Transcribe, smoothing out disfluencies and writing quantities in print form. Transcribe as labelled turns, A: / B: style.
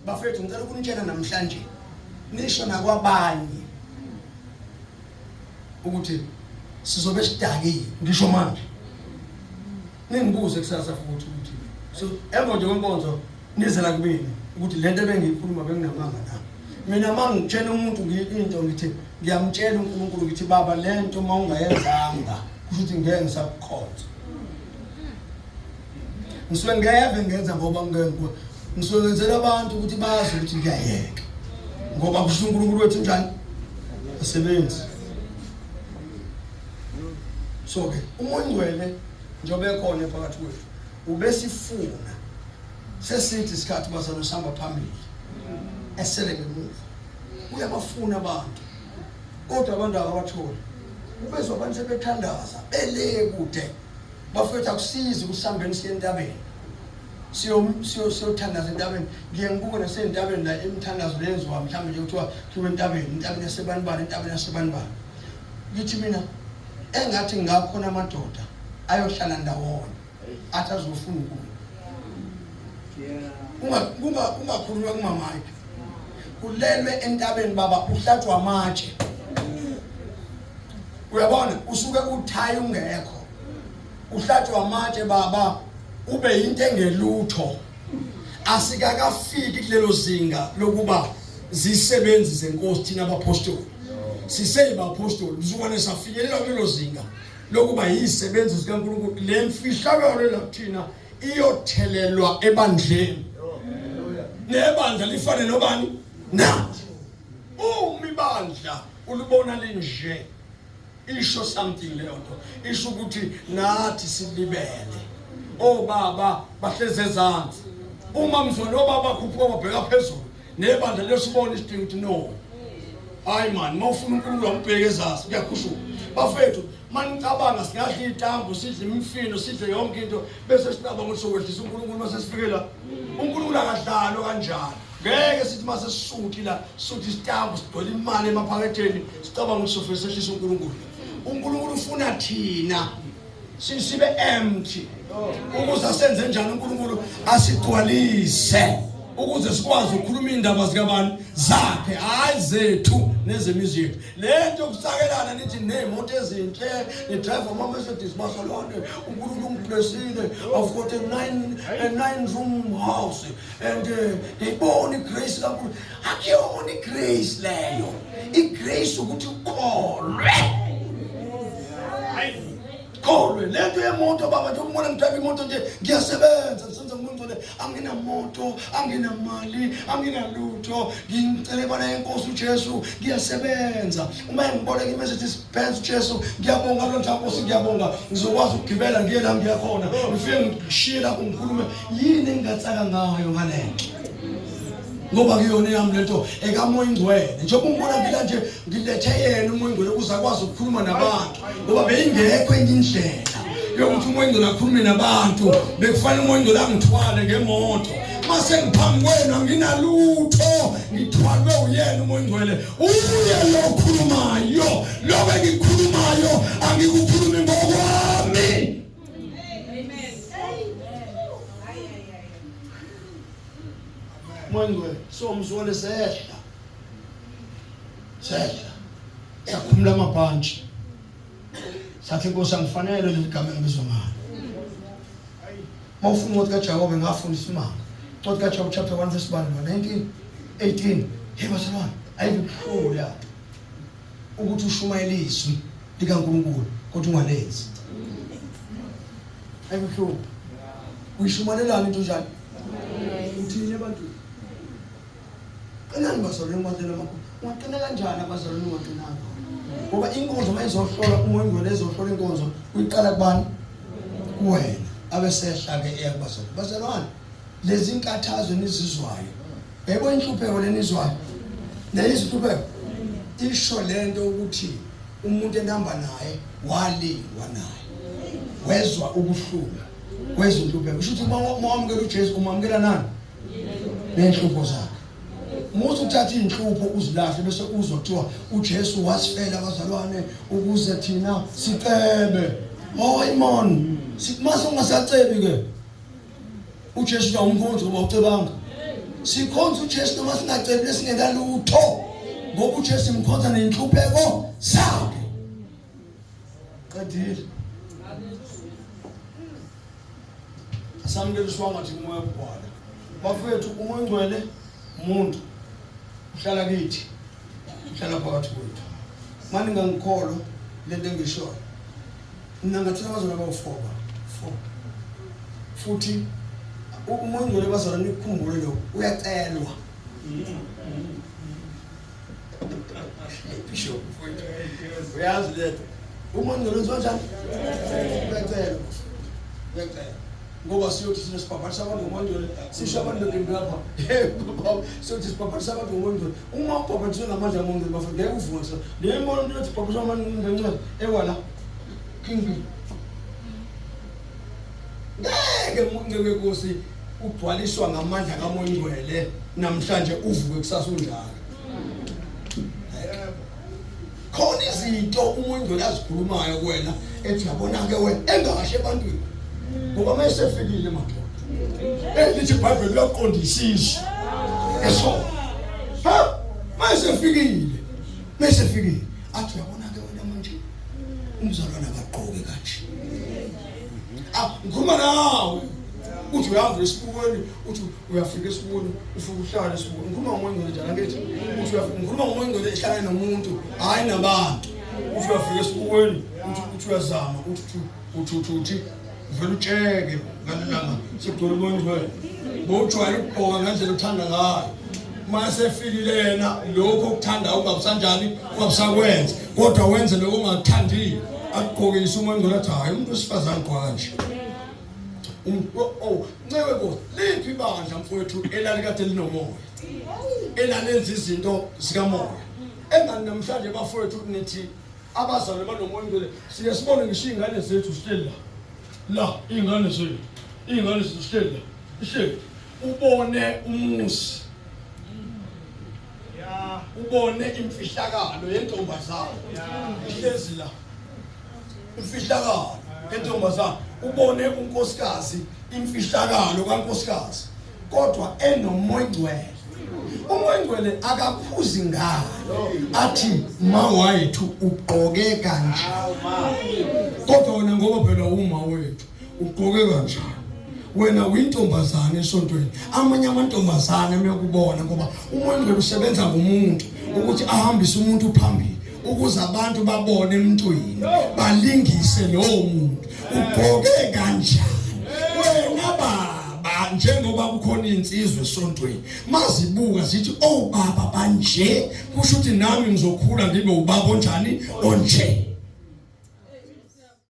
A: Bafethu, ngicela ukunitshela namhlanje, nisho nakwabanye ukuthi sizobe sidakiwe. Ngisho manje, ningibuze kusasa futhi ukuthi so emva nje kwenkonzo nizela kumina ukuthi lento ebengiyikhuluma benginamanga na. Mina uma ngitshela umuntu into, ngithi ngiyamtshela uNkulunkulu, ngithi, "Baba, lento uma ungayenzanga kusho ukuthi ngeke ngisakukhonza." Ngisuke ngeve ngenza ngoba ngeke ngisuke ngenzela abantu ukuthi bazi ukuthi ngiyayeka, ngoba kusho uNkulunkulu wethu njani asebenzi. So ke uMoya oNgcwele njengoba ekhona phakathi kwethu, ubesifuna sesithi isikhathi bazalwane sihamba phambili, esele ngemuva. Uyabafuna abantu, kodwa abantu akabatholi. Ubezwa abantu sebethandaza bele kude. Bafethu, akusizi kusihambeni siye entabeni, siyothandaza entabeni. Ngiye ngibuke nasentabeni la imithandazo lenziwa, mhlawumbe nje kuthiwa kuyiwe entabeni, entabeni yasebanibani, entabeni yasebanibani. Ngithi mina engathi ngakhona amadoda ayohlala ndawonye athi azofuna uNkulunkulu, kungakhulunywa kumamayike, kulelwe entabeni, baba, uhlatshwa amatshe. Uyabona, usuke uthayi ungekho, uhlatshwa amatshe, baba, ube into engelutho. Asikakafiki kulelo zinga lokuba zisebenzi zenkosi thina abapostoli. Siseyibaphostoli mzukwane safinyelela kulelo zinga lokuba yizisebenzi zikaNkulunkulu, le mfihlakalo la kuthina iyothelelwa ebandleni, nebandla lifane nobani nathi. Uma ibandla ulibona linje, isho something leyo nto, isho ukuthi nathi silibele. Obaba bahleze ezansi, uma mzwana obaba khuphuka babheka phezulu, nebandla lesibona isidingo ukuthi no, hayi man, mawufuna uNkulunkulu ambheke ezansi, kuyakhushuka. Bafethu, manicabanga singadla izitambu, sidle imifino, sidle yonke into, bese sicabanga ukuthi sokwehlisa uNkulunkulu mase sifike la. UNkulunkulu akadlalwa kanjalo. Ngeke sithi mase sisuthi la, suthi isitambu, sigcwele imali emaphaketheni, sicabanga ukuthi sofike sehlisa uNkulunkulu. UNkulunkulu ufuna thina sibe empty ukuze asenze njani uNkulunkulu, asigcwalise ukuze sikwazi ukukhuluma indaba zikabani zakhe, hayi zethu nezemizi yethu. Le nto yokusakelana nithi ney'moto ezinhle, ni-drive ama-Mercedes, bazalwane, uNkulunkulu ungiblessile, I've got a nine room house and ngiyibona igrace kaNkulunkulu. Akuyona igrace leyo. Igrace ukuthi ukholwe, kholwe lento yemoto, baba. Nje umbona ngidrive imoto nje, ngiyasebenza, ngisenza umuntu le, anginamoto, anginamali, anginalutho. Ngicele bona inkosi uJesu, ngiyasebenza. Uma ngiboleka iMercedes Benz, uJesu ngiyabonga lo Nkosi, ngiyabonga, ngizokwazi ukugibela ngiye la ngiya khona, ngifike ngishiye lapho ngikhulume. Yini engingatsaka ngayo ngalento? Ngoba kuyona yami lento ekaMoya Ingcwele. Njengoba ungibona ngila nje, ngilethe yena uMoya Ingcwele ukuze akwazi ukukhuluma nabantu, ngoba beyingekho enye indlela yokuthi uMoya Ingcwele akhulume nabantu. Bekufanele uMoya Ingcwele angithwale ngemoto. Mase ngiphambi kwenu anginalutho, ngithwalwe uyena uMoya Ingcwele, uye lo okhulumayo. Lokho engikukhulumayo angikukhulumi ngokwami.
B: Amen.
A: Moya Ngcwele. So mzukwane sehla, sehla, sakhumula amabhantshi, sathi, "Inkosi, angifanele leli gama engibizwa ngalo." Mawufuna incwadi kaJakobe, ngafunda isimanga, incwadi kaJakobe chapter 1 verse 1, 19, 18. Hey bazalwane, ayive buhlungu lapho ukuthi ushumayele izwi likaNkulunkulu kodwa ungalenzi. Ayibuhlungu. Uyishumalelani into njani, uthini ebantwini? Qinani bazalwane emadleni amakhulu. Ungaqina kanjani abazalwane ungaqinanga? Ngoba inkonzo uma izohlola, uMoya Ingcwele ezohlola inkonzo, uyiqala kubani? Kuwena, abesehla-ke eya kubazalwane. Bazalwane, lezi nkathazo enizizwayo, yebo, inhlupheko lenizwayo, neyizwa inhlupheko, isho lento ukuthi umuntu enihamba naye walingwa naye, wezwa ubuhlungu, wezwa inhlupheko. Kusho ukuthi uma wamukela uJesu, umamukela nani? Nenhlupho zakhe. Musa ukuthatha iy'nhlupho uzilahle, bese uzwa kuthiwa uJesu wasifela abazalwane ukuze thina sicebe. Hayi man, mase ungasacebi ke uJesu, uyawumkhonza ngoba ucebanga. Sikhonza uJesu noma singacebile singenalutho, ngoba uJesu imkhonza nenhlupheko zakhe. Qedile. Asamukele ngathi umoya wokugwala. Bafethu, umoya ongcwele umuntu uhlala kithi, uhlala phakathi kwethu. Mani ngangikholwa lento engishoyo. Mina ngathina abazalwane bawu-four ba four. Futhi umoya ongcwele bazalwane nikukhumbule lokho, uyacelwa. Bishop mfowethu, uyazi lento. Umoya ongcwele wenziwa njani? Uyacelwa. Uyacelwa. Ngoba siyothi thina sibhabhatisa abantu ngomoya ongcwele, sisho abantu bephendula lapha. Yebo, siyothi sibhabhatisa abantu ngomoya ongcwele. Uma ubhabhatiswe ngamandla kamoya ongcwele bafo, ngeke uvuke kusasa. Le mbono umuntu ethi bhabhatiswa ngamandla ongcwele, ewa la. King. Ngeke umuntu wenkosi ugcwaliswa ngamandla kamoya ongcwele namhlanje uvuke kusasa unjalo. Khona izinto umoya ongcwele azikhulumayo kuwena ethi yabona ke wena engasho ebantwini. Ngoba mayesefikile madoda. Elithi iBhayibheli liyaqondisa izwi. Eso. Ha? Mayesefikile. Mayesefikile. Athi uyabona ke wena manje umzalwane akagqoke kanje. Ah, ngikhuluma nawe. Uthi uyahamba esibukweni, uthi uyafika esibukweni, ufike uhlale esibukweni. Ngikhuluma ngomoya ongcwele njalo angithi. Uthi uyafika, ngikhuluma ngomoya ongcwele ehlala nomuntu, hayi nabantu. Uthi uyafika esibukweni, uthi uyazama, uthi uthi uthi uthi uvela utsheke ngalelanga sekugcwele umoya ongcwele. Bowujwayele ukugqoka ngendlela othanda ngayo. Uma sefikile yena lokho okuthanda ungabusanjani ungabusakwenza, kodwa wenze lokho ongakuthandiyo. Akugqokise umoya ongcwele athi hayi umuntu wesifazane ugqoka kanje. Oh, ncewe bo, liphi ibandla mfowethu elalikade linomoya? Elalenza izinto zikamoya. Engani namhlanje bafowethu nithi abazalwane banomoya ongcwele, siye sibone ngisho iy'ngane zethu zihleli la. La, iy'ngane zethu. Iy'ngane zethu zihleli la. Ihleli. Ubone umuzi. Ubone imfihlakalo yentombazane. Ihlezi la. Imfihlakalo yentombazane. Ubone unkosikazi, imfihlakalo kankosikazi. Kodwa enomoya ongcwele. Umoya ongcwele akakhuzi ngalo. Athi ma wethu ugqoke kanje. Kodwa wena ngoba phela uma wethu ugqoke kanjani? Wena uyintombazane esontweni. Amanye amantombazane uyakubona ngoba umoya ongcwele usebenza ngomuntu ukuthi ahambise umuntu phambili ukuze abantu babone emntwini balingise lowo muntu ugqoke kanjani. Wena baba, njengoba kukhona insizwe esontweni mazibuka zithi oh baba banje, kusho ukuthi nami ngizokhula ngibe ubaba onjani onje.